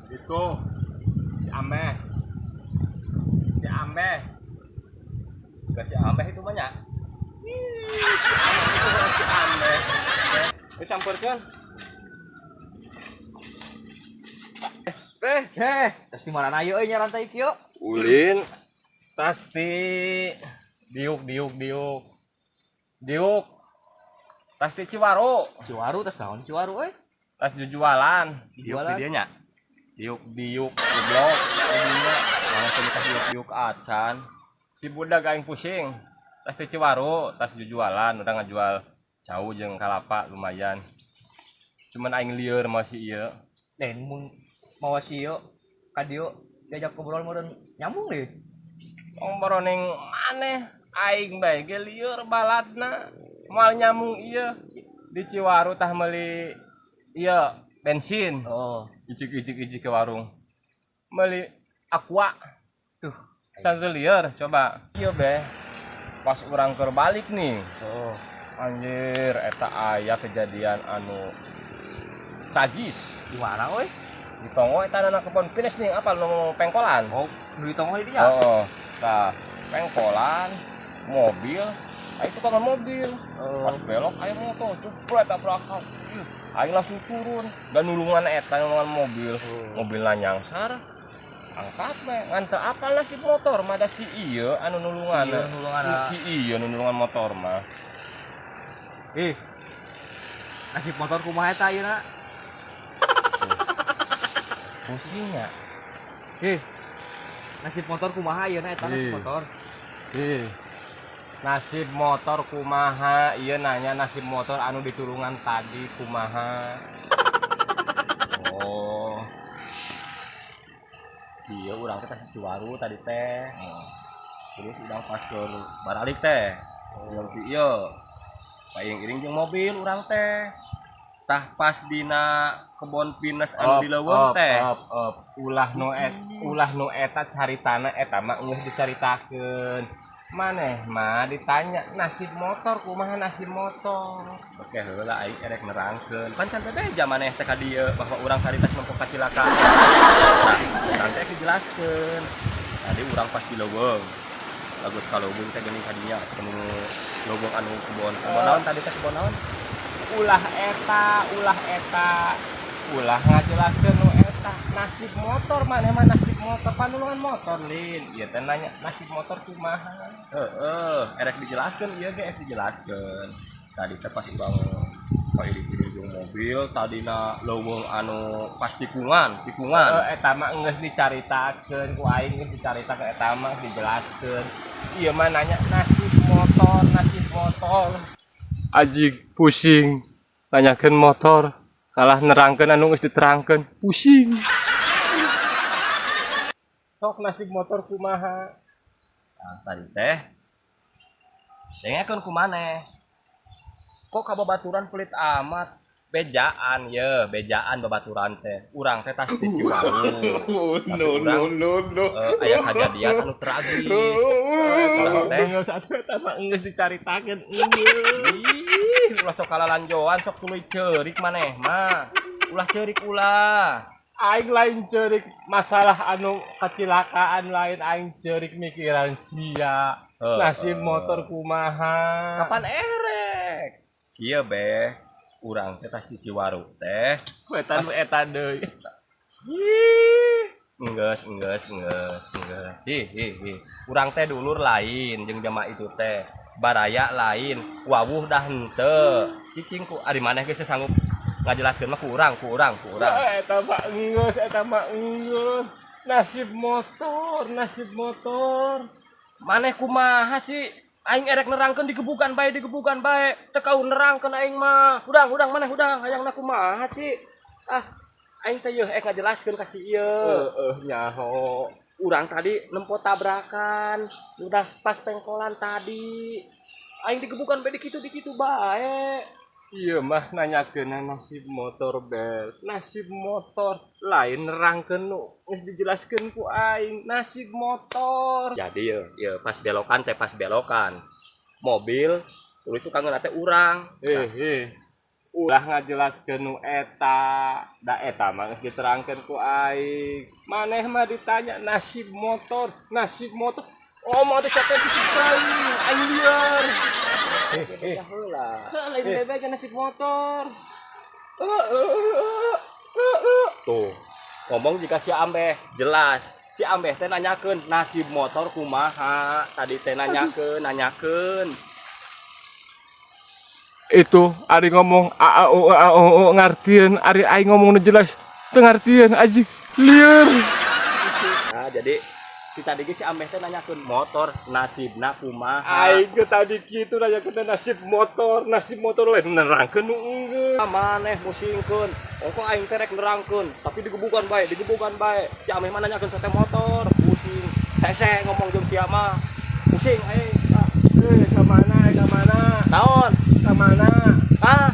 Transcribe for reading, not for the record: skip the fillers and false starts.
Itu si Ameh. Si Ameh. Gak si Ameh itu banyak. Si Ameh itu si Ameh. Ini samperkeun. Eh, eh, Tas di mana ieu euy nyarantai kieu? Ulin tas di diuk diuk diuk diuk tas di Ciwaru. Ciwaru tas naon Ciwaru euy? Tas jujualan. Diuk Jualan. di dieu nya. Diuk diuk goblok jadinya. Mana teh tas diuk diuk acan. Si budak aing pusing, tas di Ciwaru tas jujualan, udah ngajual cau jeung kalapa lumayan, cuman aing lieur masih ieu. Lain mun mawa si ieu ka dieu diajak ngobrol meureun nyambung deh. Tong baroneng maneh, aing bae ge lieur baladna moal nyamung ieu. Di Ciwaru tah meuli ieu bensin. Oh. Icik icik icik ke warung meuli Aqua. Tuh. Satu lieur coba ieu be pas urang keur balik nih. Oh. Anjir, eta aya kejadian anu tragis. Di mana euy? Di tonggo eta anak kebon pinus nih, apa nu pengkolan. Oh, nu di tonggoh di dinya. Oh, nah, pengkolan mobil, ah, itu kan mobil. Oh. Pas belok aya motor jebret tabrakan. Ih, aing langsung turun dan nulungan eta, nulungan mobil. Oh. Mobil nyangsar, angkat we ngan teu apal nasib motor mah, da si ieu anu nulungan. Si ieu nulungan, ah. Si ieu nu nulungan motor mah. Eh. Nasib motor kumaha eta ayeuna? Pusingnya. Eh. Nasib motor kumaha ayeuna eta nasib Ih. motor? Ih. Nasib motor kumaha ieu, nanya nasib motor anu ditulungan tadi kumaha. Oh. Iya, urang teh tas Ciwaru tadi teh. Terus urang pas ke baralik teh. Jeung si ieu. Paing iring jeung mobil urang teh. Tah pas dina kebon pinus anu di leuweung teh. Op, op. Ulah nu et, ulah nu eta caritana, eta mah geus dicaritakeun. Maneh mah ditanya nasib motor kumaha, nasib motor. Oke heula aing erek nerangkeun. Pan can bebeja maneh teh ka dieu bahwa urang tadi tas nempo kacilakaan. Nah, urang teh dijelaskeun. Tadi urang pas di leuweung. Bagus ka leuweung teh geuning ka dinya ketemu leuweung anu kebon. Kebon naon tadi teh, kebon naon? Ulah eta, ulah eta. Ulah ngajelaskeun nu eta. Nasib motor maneh mah, nasib motor panulungan motor lin. Ieu teh nanya nasib motor kumaha. Heeh, erek dijelaskeun ieu ge, erek dijelaskeun. Tadi teh pas urang pairing-iring jeung mobil tadina leuweung anu pas tikungan, tikungan. Eh, eta mah geus dicaritakeun ku aing, geus dicaritakeun eta mah, dijelaskeun. Ieu mah nanya nasib motor, nasib motor. Ajig pusing nanyakeun motor kalah nerangkeun anu geus diterangkeun, pusing. Sok nasib motor kumaha? Nah, tadi teh dengekeun ku maneh. Kok ka babaturan pelit amat? Bejaan ye, bejaan babaturan teh. Urang teh tas di Ciwaru. No, no, no, no. Eh, aya kajadian anu tragis. Urang teh Geus atuh eta mah geus dicaritakeun. Ih, ulah sok kalalanjoan, sok tuluy ceurik maneh mah. Ulah ceurik ulah. Aing lain ceurik masalah anu kecelakaan, lain aing ceurik mikiran sia. Nasib motor kumaha? Kapan erek? Iya be, urang teh tas di Ciwaru teh. Eta nu eta deui. Ih, enggeus, enggeus, enggeus, enggeus. Hi, hi, hi. Urang teh dulur lain jeung jamaah itu teh. Baraya lain, wawuh dah henteu. Cicing ku ari maneh geus sanggup ngajelaskeun mah ku urang, ku urang, ku urang. Ah, eta mah enggeus, eta mah enggeus. Nasib motor, nasib motor. Maneh kumaha sih? Aing erek nerangkeun digebukan bae, digebukan bae. Teu kau nerangkeun aing mah. Hudang, hudang maneh hudang, hayangna kumaha sih? Ah, aing teh yeuh ek ngajelaskeun ka si ieu. Heeh, nyaho. Urang tadi nempo tabrakan, udah pas pengkolan tadi. Aing digebukan bae dikitu dikitu bae. Iya mah nanyakeun nasib motor bel. Nasib motor lain nerangkeun nu geus dijelaskeun ku aing. Nasib motor. Jadi ya, ya pas belokan teh, pas belokan. Mobil, tuluy itu kanggo teh urang. Eh, eh. Ulah ngajelaskeun nu eta, da eta mah geus diterangkeun ku aing. Maneh mah ditanya nasib motor, nasib motor. Oh, mau teh siapa sih aing, aing liar. Eh, Ya heula. Lain bebe aja nasib motor. Tuh. Ngomong jika si Ambeh jelas. Si Ambeh teh nanyakeun nasib motor kumaha. Tadi teh nanyakeun, nanyakeun. Itu ari ngomong a a u a u u ngartieun, ari aing ngomong nu jelas teu ngartieun, anjing lieur. Nah, jadi si tadi ge si Ambeh teh nanyakeun motor nasibna kumaha. Aing ge tadi kitu nanyakeun teh nasib motor, nasib motor lain nerangkeun nu enggeus. Maneh musingkeun. Ongko aing teh rek nerangkeun, tapi digebukan bae, digebukan bae. Si Ameh mah nanyakeun sote motor, pusing. Hese ngomong jeung sia mah. Pusing aing. Eh, ka mana, ka mana? Naon? Ka mana? Ah,